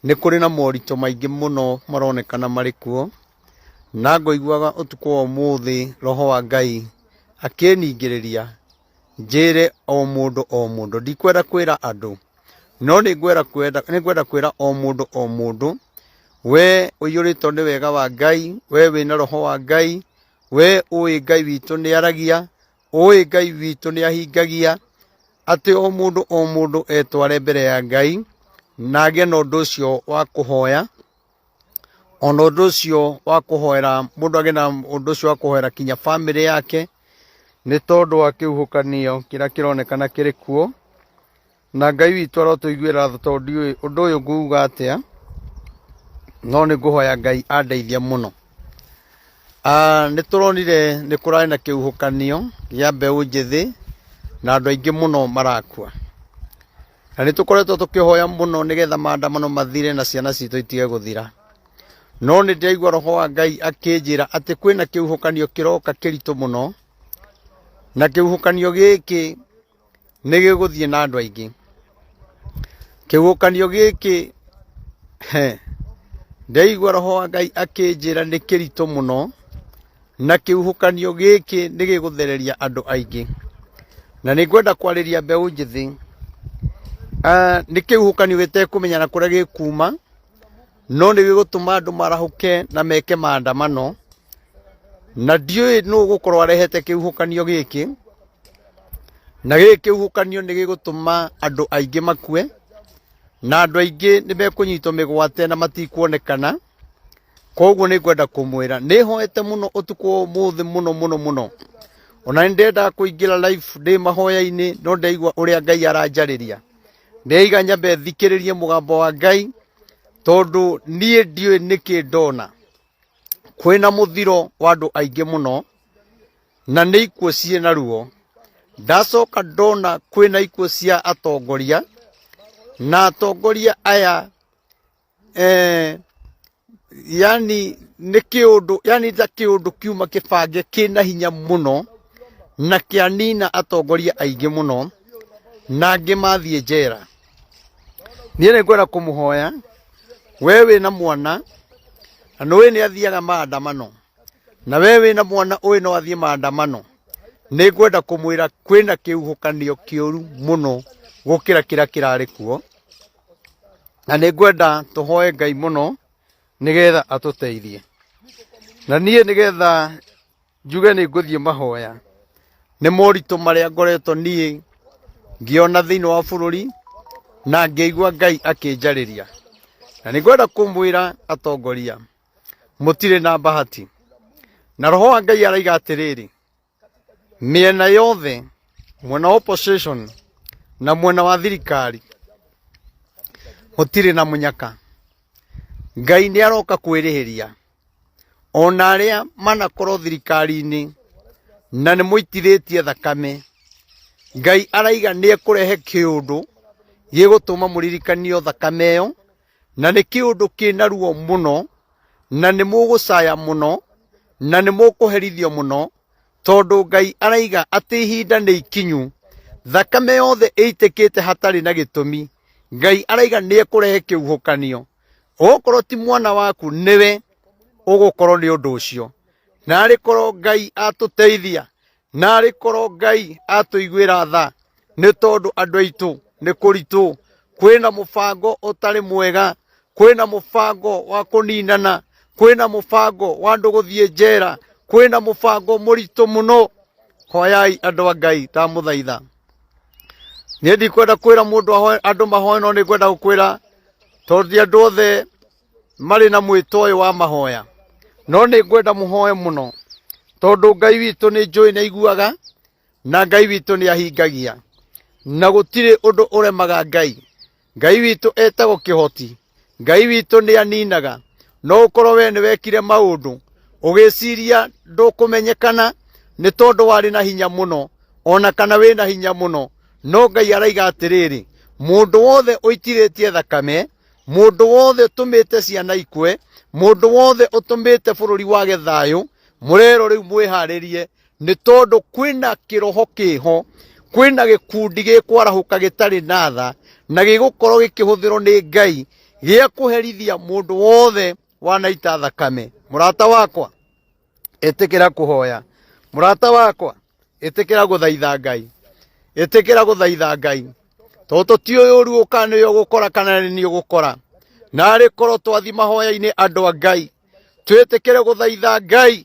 Nĩ kũrĩ na moritũ maingĩ mũno maronekana marĩ kuo, na ngũiguaga ũtukũ wa ũmũthĩ roho wa Ngai akĩningĩrĩria njĩre o mũndũ o mũndũ, ndikwenda kwĩra andũ, no nĩ ngwenda kwĩra o mũndũ o mũndũ, we ũiyũrĩtwo nĩ wega wa Ngai, we wĩna roho wa Ngai, we ũĩ Ngai witũ nĩ aragia, ũĩ Ngai witũ nĩ ahingagia, atĩ o mũndũ o mũndũ etware mbere ya Ngai na agĩe na ũndũ ũcio wa kũhoya, ona ũndũ ũcio wa kũhoera mũndũ agĩe na ũndũ ũcio wa kũhoera kinya bamĩrĩ yake, nĩ tondũ wa kĩhuhũkanio kĩrĩa kĩronekana kĩrĩ kuo. Na Ngai witũ arotũiguĩra tha tondũ ndiũĩ ũndũ ũyũ nguuga atĩa, no nĩ ngũhoya Ngai andeithie mũno. Ah, nĩ tũronire nĩ kũrarĩ na kĩhuhũkanio gĩa mbeũ njĩthĩ na andũ aingĩ mũno marakua. Na nĩ tũkoretwo tũkĩhoya mũno nĩgetha maandamano mathire na ciana citũ itige gũthira. No nĩ ndĩraigua roho wa Ngai akĩnjĩra atĩ kwĩna kĩhuhũkanio kĩroka kĩritũ mũno, na kĩhuhũkanio gĩkĩ nĩ gĩgũthiĩ na andũ aingĩ. Kĩhuhũkanio gĩkĩ, he, ndaigua roho wa Ngai akĩnjĩra nĩ kĩritũ mũno, na kĩhuhũkanio gĩkĩ nĩ gĩgũthereria andũ aingĩ. Na nĩ ngwenda kwarĩria mbeũ njĩthĩ. Ah, nĩ kĩhuhũkanio gĩtekũmenya na kũrĩa gĩkuma, no nĩ gĩgũtũma andũ marahũke na meke maandamano, na ndiũĩ nũ ũgũkorwo arehete kĩhuhũkanio gĩkĩ, na gĩkĩ kĩhuhũkanio nĩ gĩgũtũma andũ aingĩ makue, na andũ aingĩ nĩ mekũnyitwo mĩgwate na matikuonekana. Koguo nĩ ngwenda kũmwĩra nĩ hoete mũno ũtukũ wa ũmũthĩ mũno mũno mũno, ona nĩ ndendaga kũingĩra live ndĩ mahoya-inĩ, no ndaigua ũrĩa Ngai aranjarĩria. Ndĩraiga nyambe thikĩrĩrie mũgambo wa Ngai tondũ niĩ ndiũĩ nĩkĩ ndona kwĩna mũthiro wa andũ aingĩ mũno na nĩ ikuũ ciĩ na ruo. Ndacoka ndona kwĩna ikuũ cia atongoria na atongoria aya eh, yani nĩ kĩũndũ yani ta kĩũndũ kiuma kĩbange kĩna hinya mũno na kĩanina atongoria aingĩ mũno na angĩ mathiĩ njera. Niĩ nĩ ngwenda kũmũhoya we wĩna mwana na nĩũĩ nĩ athiaga maandamano na we wĩna mwana ũĩ no athiĩ maandamano, nĩ ngwenda kũmwĩra kwĩna kĩhuhũkanio kĩũru mũno gũkĩra kĩrĩa kĩrarĩ kuo. Na nĩ ngwenda tũhoe Ngai mũno nĩgetha atũteithie. Na niĩ nĩgetha njuge nĩ ngũthiĩ mahoya, nĩ moritũ marĩa ngoretwo niĩ ngĩona thĩinĩ wa bũrũri na ngĩigua Ngai akĩnjarĩria. Na nĩ ngwenda kũmwĩra atongoria, mũtirĩ na bahati. Na roho wa Ngai araiga atĩrĩrĩ, mĩena yothe mwena wa opposition na mwena wa thirikari gũtirĩ na mũnyaka. Ngai nĩ aroka kwĩrĩhĩria ona arĩa manakorwo thirikari-inĩ na nĩ mũitithĩtie thakame. Ngai araiga nĩ ekũrehe kĩũndũ gĩgũtũma mũririkanio thakame ĩyo, na nĩ kĩũndũ kĩna ruo mũno, na nĩ mũgũcaya mũno, na nĩ mũkũherithio mũno, tondũ Ngai araiga atĩ ihinda nĩ ikinyu, thakame yothe ĩitĩkĩte hatarĩ na gĩtũmi, Ngai araiga nĩ ekũrehe kĩhuhũkanio. Okorwo ti mwana waku nĩwe ũgũkorwo nĩ ũndũ ũcio. Narĩ korwo Ngai atũteithia, Narĩ korwo Ngai atũiguĩra tha, nĩ tondũ andũ aitũ nĩ kũritũ. Kwĩna mũbango ũtarĩ mwega, kwĩna mũbango wa kũninana, kwĩna mũbango wa andũ gũthiĩ njera, kwĩna mũbango mũritũ mũno. Hoyai andũ a Ngai, ndamũthaitha. Niĩ ndikwenda kwĩra mũndũ ahoe, andũ mahoe, no nĩ ngwenda gũkwĩra tondũ ti andũ othe marĩ na mwĩto ũyũ wa mahoya. No nĩ ngwenda mũhoe mũno tondũ Ngai witũ nĩ njũĩ nĩ aiguaga na Ngai witũ nĩ ahingagia na gũtirĩ ũndũ ũremaga Ngai. Ngai witũ etagwo kĩhoti. Ngai witũ nĩ aninaga. No ũkorwo we nĩ wekire maũndũ ũgĩciria ndũkũmenyekana nĩ tondũ warĩ na hinya mũno ona kana wĩna hinya mũno. No Ngai araiga atĩrĩrĩ, mũndũ wothe ũitithĩtie thakame, mũndũ wothe ũtũmĩte ciana ikue, mũndũ wothe ũtũmĩte bũrũri wage thayũ, mũrerwo rĩu mwĩharĩrie nĩ tondũ kwĩna kĩroho kĩho, kwĩna gĩkundi gĩkwarahũka gĩtarĩ na tha na gĩgũkorwo gĩkĩhũthĩrwo nĩ Ngai. Gĩa kũherithia mũndũ wothe wanaita thakame. Mũrata wakwa, ĩtĩkĩra kũhoya. Mũrata wakwa, ĩtĩkĩra gũthaitha Ngai. Ĩtĩkĩra gũthaitha Ngai. Tondũ tũtiũĩ ũru ũka nĩwe ũgũkora kana nĩ niĩ ũgũkora. Narĩ korwo twathiĩ mahoya-inĩ andũ a Ngai, twĩtĩkĩre gũthaitha Ngai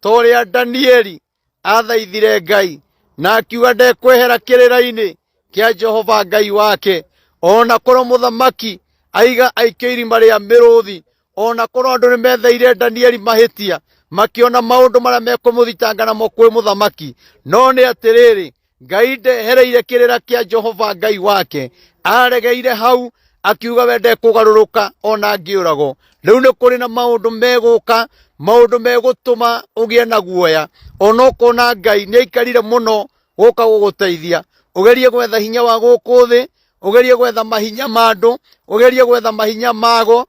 ta ũrĩa Danieli athaithire Ngai na akiuga ndekwehera kĩrĩra-inĩ kĩa Jehova Ngai wake, ona korwo mũthamaki aiga aikio irima rĩa mĩrũthi, ona korwo andũ nĩ metheire Danieli mahĩtia makĩona maũndũ marĩa mekũmũthitanga namo kwĩ mũthamaki, no nĩ atĩrĩrĩ, Ngai ndehereire kĩrĩra kĩa Jehova Ngai wake, aregeire hau akiuga we ndekũgarũrũka ona angĩũragwo. Rĩu nĩ kũrĩ na maũndũ megũka, maũndũ megũtũma ũgĩe na guoya, ona ũkona Ngai nĩ aikarire mũno gũka gũgũteithia. Ũgerie gwetha hinya wa gũkũ thĩ, ũgerie gwetha mahinya ma andũ, ũgerie gwetha mahinya mago,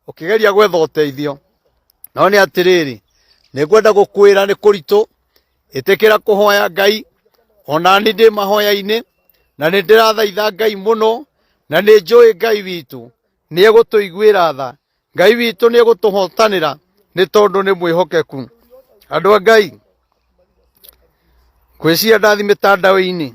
ũkĩgeria gwetha ũteithio. No nĩ atĩrĩrĩ, nĩ ngwenda gũkwĩra nĩ kũritũ, ĩtĩkĩra kũhoya Ngai, ona niĩ ndĩ mahoya-inĩ, na nĩ ndĩrathaitha Ngai mũno, na nĩ njũĩ Ngai witũ nĩ egũtũiguĩra tha, Ngai witũ nĩ egũtũhotanĩra nĩ tondũ nĩ mwĩhokeku. Andũ a Ngai, ngwĩciria ndathi mĩtandao-inĩ.